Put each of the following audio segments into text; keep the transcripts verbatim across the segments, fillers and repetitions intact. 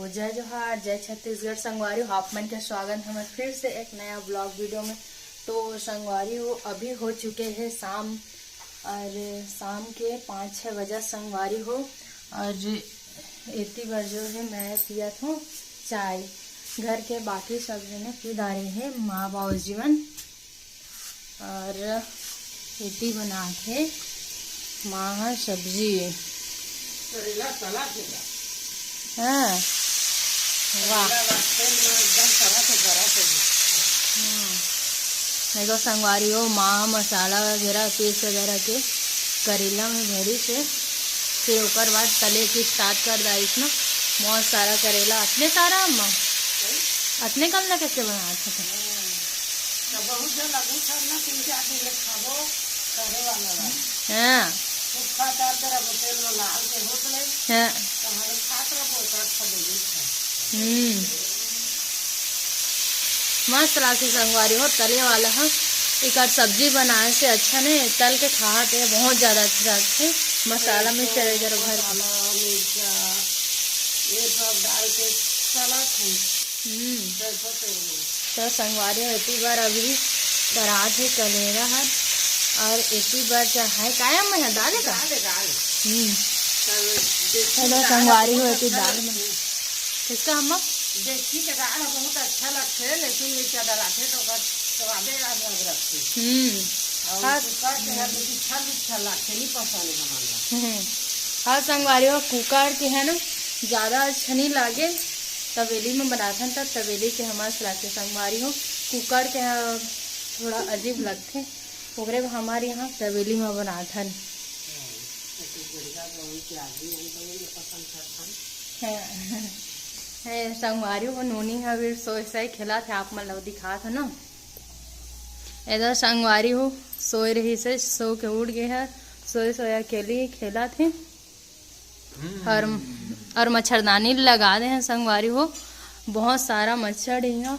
जय जोहार, जय छत्तीसगढ़ संगवारी हो, आप मन के स्वागत है हमर फिर से एक नया ब्लॉग वीडियो में। तो संगवारी हो, अभी हो चुके हैं शाम और शाम के पाँच छः बजे संगवारी हो। और एती बर जो है मैं पियत हूँ चाय। घर के बाकी सब जने पी डारे हैं, माँ बाबू जीवन। और एती बनात हे माँ ह सब्जी। करेला तला के बा। हाँ। वाह। करेला बा, तेल में एकदम तला के गरम हो गया। हम्म। देखो संगवारी हो, माँ ह मसाला वगैरह, पेस्ट वगैरह के करेला में भरी से, फिर ओकर बाद तले के स्टार्ट कर डारिस ना। बहुत सारा करेला, अतने सारा अम्मा? अतने कम ना कैसे बनात हे? तो बहुत जन अभी सब ना तीन चार दिन ले खाबो करे वाला बा। हाँ। खूब खा चार तरह बोतल में लाल के होत ले। हाँ। तो हम लोग खात रहो चार छह दिन खा। हम्म। मस्त लागथे संगवारी हो, तले वाला ह। एकर सब्जी बनाए से अच्छा ने, तल के खात हे, बहुत ज्यादा अच्छा लागथे। मसाला मिर्चा वगैरह भर के। मसाला, मिर्चा, ये सब डाल के चला थे। हम्म। सरसों तेल में। तो संगवारी हो, एती बर अभी करात हे करेला हर, और एती बर चढ़ाए काया में है दाल का? दाल है, दाल। हम्म। तब देखी हेलो दाल संगवारी हो, बहुत एती अच्छा दाल में। लगथे। किसका अम्मा? देखी के दाल बहुत अच्छा लगथे, लेकिन मिर्चा डलाथे तो ओकर स्वादे अलग रखथे। हम्म। और हाँ। कुकर के है तो बिच्छल बिच्छल लगथे, नहीं पसंद है हमारा। हम्म। हाँ संगवारी हो, कुकर के है ना, ज्यादा अच्छा नहीं लागे। तवेली में बनाथन त तवेली के हमर सलाह के संगवारी हो, कुकर के ह थोड़ा अजीब लगथे, ओकरे बर हमर यहाँ तवेली में बनाथन। हाँ, छत्तीसगढ़िया गौरी के आदमी हम तो वही पसंद करथन। हाँ। हे, संगवारी हो, नोनी ह अभी सोए सोए खेलत हे, आप मन ल दिखात हो ना। एदर संगवारी हो, सोए रहिस हे, सो के उठ गे हे, सोए सोए अकेली खेलत हे। हम्म। और, और मच्छरदानी लगा दे हैं संगवारी हो, बहुत सारा मच्छर है यहाँ।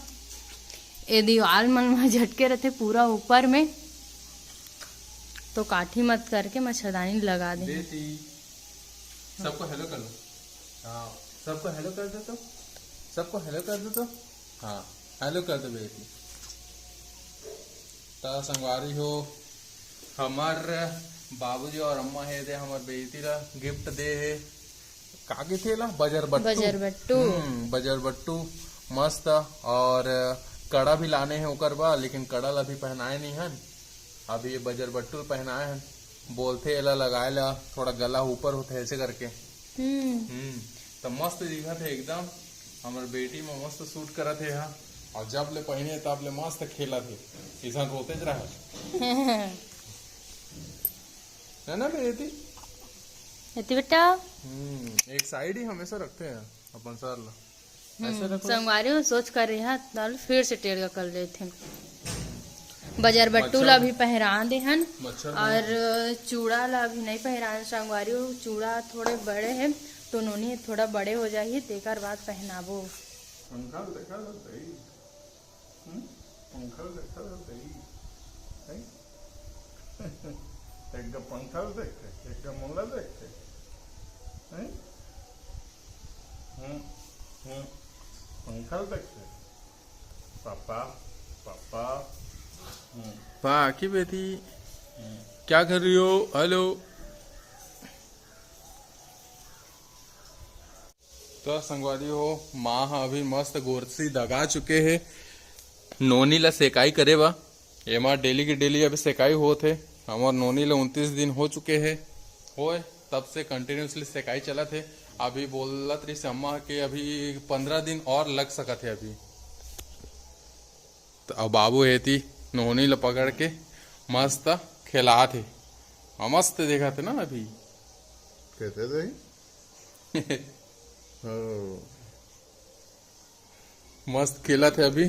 ये दीवार मन में झटके रहते पूरा ऊपर में, तो काठी मत करके मच्छरदानी लगा दे हैं। बेटी, सबको हेलो कर दो। हाँ, सबको हेलो कर दो तो, सबको हेलो कर दो तो। हाँ, हेलो कर दो बेटी। त संगवारी हो, हमर बाबूजी और अम्मा हे दे हमर बेटी ला गिफ्ट दे हे। का कहिथे ला? बजरबट्टू। बजरबट्टू। हम्म, बजरबट्टू मस्त। और कड़ा भी लाने हे ओकर बर, लेकिन कड़ा ला अभी पहनाए नहीं हन। अभी ये बजरबट्टू पहनाए हन। बोलथे एला लगाए ला, थोड़ा गला ऊपर होथे ऐसे करके। हम्म। हम्म, त मस्त दिखत हे एकदम। हमर बेटी में मस्त सूट करत हे हा। और जब ले पहिने तब ले मस्त खेलत हे, इसन रोते ज रहत। है ना बेटी? एती बेटा। हम्म, एक साइड ही हमेशा रखते हैं अपन सर ला। ऐसे हम्म, रखो। संगवारी हो, सोच कर रही है, ताल फिर से टेढ़ कर लेते हैं। बजरबट्टू मच्छर। ला भी पहरा दे हन मच्छर और चूड़ा ला भी नहीं पहरान संगवारी हो। चूड़ा थोड़े बड़े हैं, तो नोनी थोड़ा बड़े हो जाही, तेकर बाद पहनाबो। पंखा देखा था सही। हम्म? पंखा देखा था सही। हैं? एक पंखा देखे, एक मुल्ला देखे। हैं? हम्म, हम्म। पंखा देखे। पापा, पापा। हम्म। पाकी बेटी, हम्म। क्या कर रही हो? हेलो। तो संगवारी हो, माँ ह अभी मस्त गोरसी दगा चुके हे नोनी ला सेकाई करे बा। एमा डेली के डेली अभी सेकाई होत हे। हमर नोनी ला उनतीस दिन हो चुके हे, होए तब से कंटिन्यूअसली सेकाई चलत हे। अभी बोलत रहिस अम्मा के अभी पंद्रह दिन और लग सकत हे अभी। तो अब बाबू हेती नोनी ला पकड़ के मस्त खेलात हे। हाँ, मस्त देखत हे ना अभी। कैसे रही? हो। मस्त खेलत हे अभी।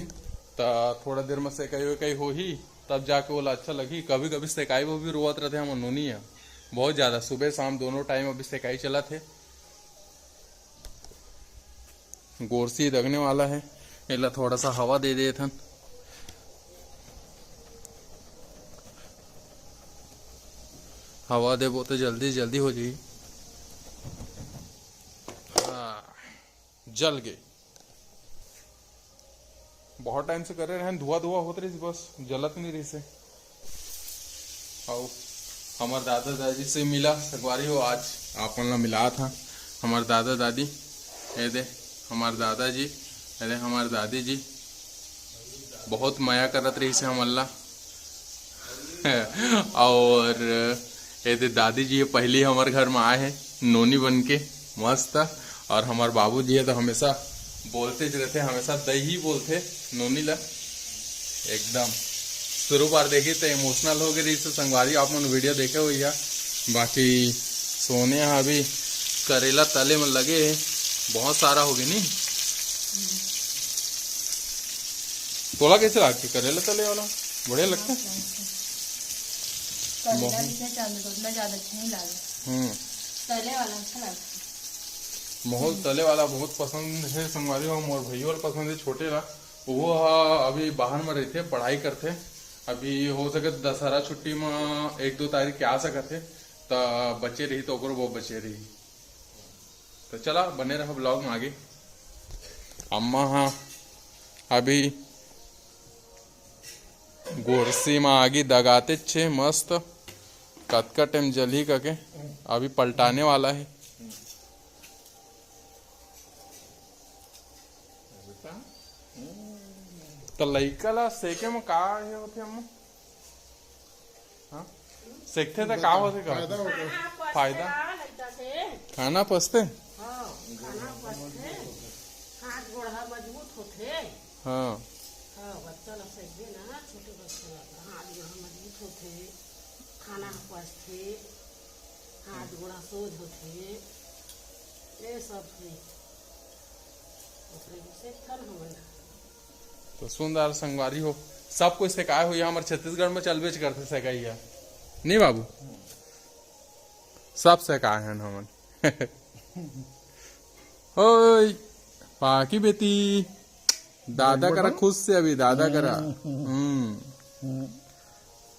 त थोड़ा देर में सेकाई वेकाई होही, तब जाके ओला अच्छा लगही। कभी कभी सेकाई वो भी रोवत रहते हमर नोनी ह बहुत ज्यादा। सुबह शाम दोनों टाइम अभी सेकाई चलत हे। गोरसी दगने वाला हे, एला थोड़ा सा हवा दे देथन। हवा देबो तो जल्दी जल्दी हो जाही। हाँ, जल गे। बहुत टाइम से करे रहेन, धुआं धुआं होत रहिस, बस जलत नहीं रहिस हे। अउ हमर दादा दादी से मिला संगवारी हो, आज आप मन ला मिलात हा। हमर दादा दादी, ए दे हमर दादाजी, ए दे हमर दादी जी, बहुत मया करत रहिस हे हमन ला। और ए दे दादी जी पहली हमर घर में आए हैं नोनी बन के, मस्त। और हमर बाबू जी है तो हमेशा बोलते ज रहते, हमेशा दही बोलते नोनी ला। एकदम शुरू बार देखी तो इमोशनल हो गए रहिस हे संगवारी, आप मन वीडियो देखे हुई है। बाकी सोने हा अभी करेला तले में लगे है, बहुत सारा हो गए नहीं। तोला कैसे लागथे करेला तले वाला? बढ़िया लगथे। करेला बहुत। जैसे चांद को उतना ज्यादा अच्छा नहीं लागे। हम्म। तले वाला अच्छा लगता है। बहुत तले वाला बहुत पसंद है संगवारी हो, मोर भैया वाला पसंद है छोटे ला। वो हा अभी बाहर में रहते, पढ़ाई करते। अभी हो सके तो दशहरा छुट्टी में एक दो तारीख के आ सकत है, त बचे रही तो ओकरो वो बचे रही। तो चला बने रहो ब्लॉग में आगे। अम्मा हा अभी गोरसी में आगी दगाते छे मस्त, कतका टाइम जलही कके अभी पलटाने वाला है। तो लइका ला सेके में का ये होथे अम्मा? हाँ? सेकथे त का होथे का? फायदा होथे। फायदा? खाना पचथे? हाँ, खाना पचथे। हाथ गोड़ हा मजबूत होथे। हाँ। हाँ, बच्चा ला सेकबे ना, छोटे बच्चा ला, हाथ गोड़ हा मजबूत होथे, खाना हा पचथे, हाथ गोड़ हा सोझ होथे, ये सब होई। ओकरे को सेकथन हमन। तो सुंदर संगवारी हो, सब कुछ सेकाय हुई, हमर छत्तीसगढ़ में चलबेच करथे सेकाई है, नहीं बाबू? सब सेकाय हन हमन। ओए, पाकी बेटी, दादा करा खुश से अभी, दादा करा। हम्म।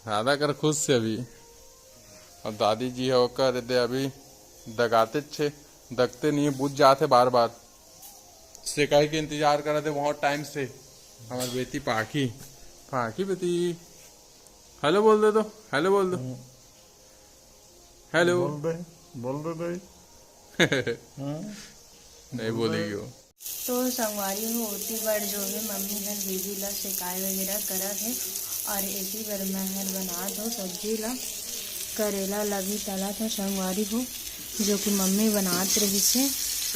दादा करा खुश से अभी। और दादी जी हो कर दे अभी दगाते छे, दगते नहीं है, बुझ जाते बार बार। सेकाई के इंतजार करत हे बहुत टाइम से। हमर बेटी पाखी, पाखी बेटी, हेलो बोल दे तो, हेलो बोल दो। हेलो। बोल दे, बोल दे दाई। हाँ? नहीं बोलेगी वो। तो संगवारी हो, ओती बर जो है मम्मी हर बेबी ला सेकाय वगैरह करत हे और एती बर मैं हर बनात हो सब्जी ला, करेला ला भी तलत हो संगवारी हो, जो कि मम्मी बनात रहिस हे।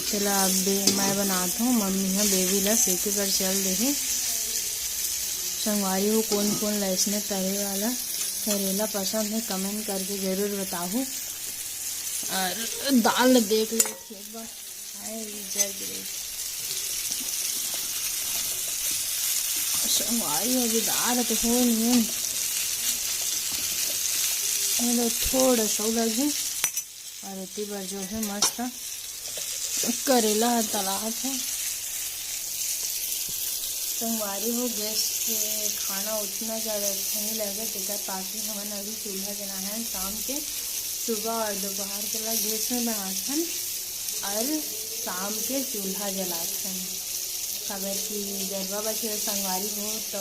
चला अब बे-, मैं बनात हो, मम्मी ह बेबी ला सेके बर चल दे हे। संगवारी हो, कोन कोन ला अइसने तरे वाला करेला पसंद हे, कमेंट करके जरूर बताहू। और दाल देख लेथी एक बार। हाय, जल गे। संगवारी हो, अभी दाल तो हो नहीं है, ये तो थोड़ा सा लगही। और एती बर जो है मस्त करेला ह तलात है। संगवारी हो, गैस के खाना उतना ज़्यादा अच्छा नहीं लगे, तेकर पाछू हमन अभी चूल्हा जलाए हन शाम के। सुबह और दोपहर के ला गैस में बनात हन और शाम के चूल्हा जलात हन, काबर कि गरबा बचे संगवारी हो, तो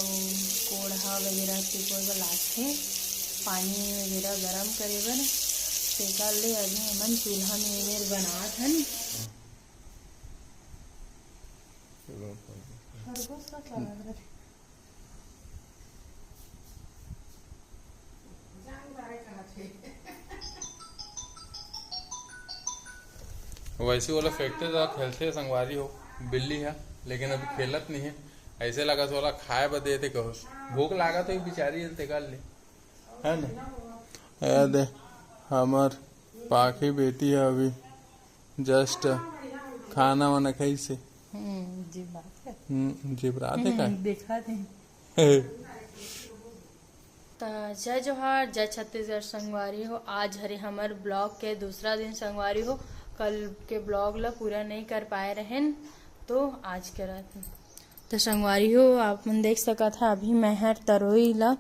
कोढ़ा वगैरह टिपोय बर लागथे, पानी वगैरह गरम करे बर। तेकर ले अभी हमन चूल्हा में एमेर बनात हन। खरगोश का क्या लग रहा है? वैसे वाला फेंकते था, खेलते संगवारी हो, बिल्ली है, लेकिन अभी खेलत नहीं है। ऐसे लगा तो वाला खाए बर देते कहो, भूख लागा तो एक बेचारी है, तेकर ले, है ना? ए दे, हमर पाखी बेटी है अभी जस्ट खाना वाना खाइस हे। हम्म, जिब्रात हे। हम्म, जिब्रात हे का? हम्म, देखा थे। त जय जोहार, जय छत्तीसगढ़ संगवारी हो। आज हरे हमर ब्लॉग के दूसरा दिन संगवारी हो। कल के ब्लॉग ला पूरा नहीं कर पाए रहेन, तो आज करत हन। त संगवारी हो, आप मन देख सकत हा, अभी मैं हर तरोई ला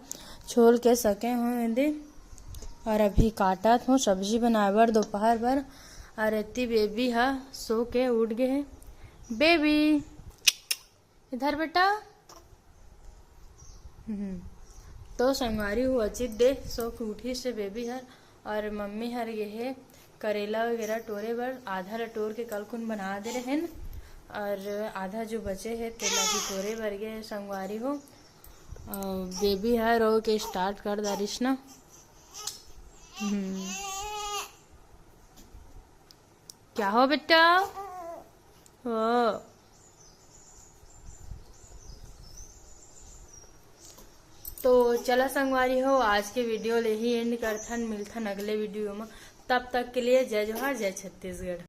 छोल के सके हों एदे, और अभी काटत हों सब्जी बनाए बर दोपहर बर। और एती बेबी हा सो के उठ गे हे, बेबी, इधर बेटा। हम्म। तो संगवारी हो, अचित दे सो के उठिस हे बेबी हर, और मम्मी हर गे हे करेला वगैरह टोरे बर। आधा ला टोर के कल कुन बना दे रहेन, और आधा जो बचे हे तेला भी टोरे बर गे हे संगवारी हो। और बेबी हर रो के स्टार्ट कर दारिस ना। हम्म। क्या हो बेटा? हो। तो चला संगवारी हो, आज के वीडियो ले ही एंड करथन, मिलथन अगले वीडियो में। तब तक के लिए जय जोहार, जय छत्तीसगढ़।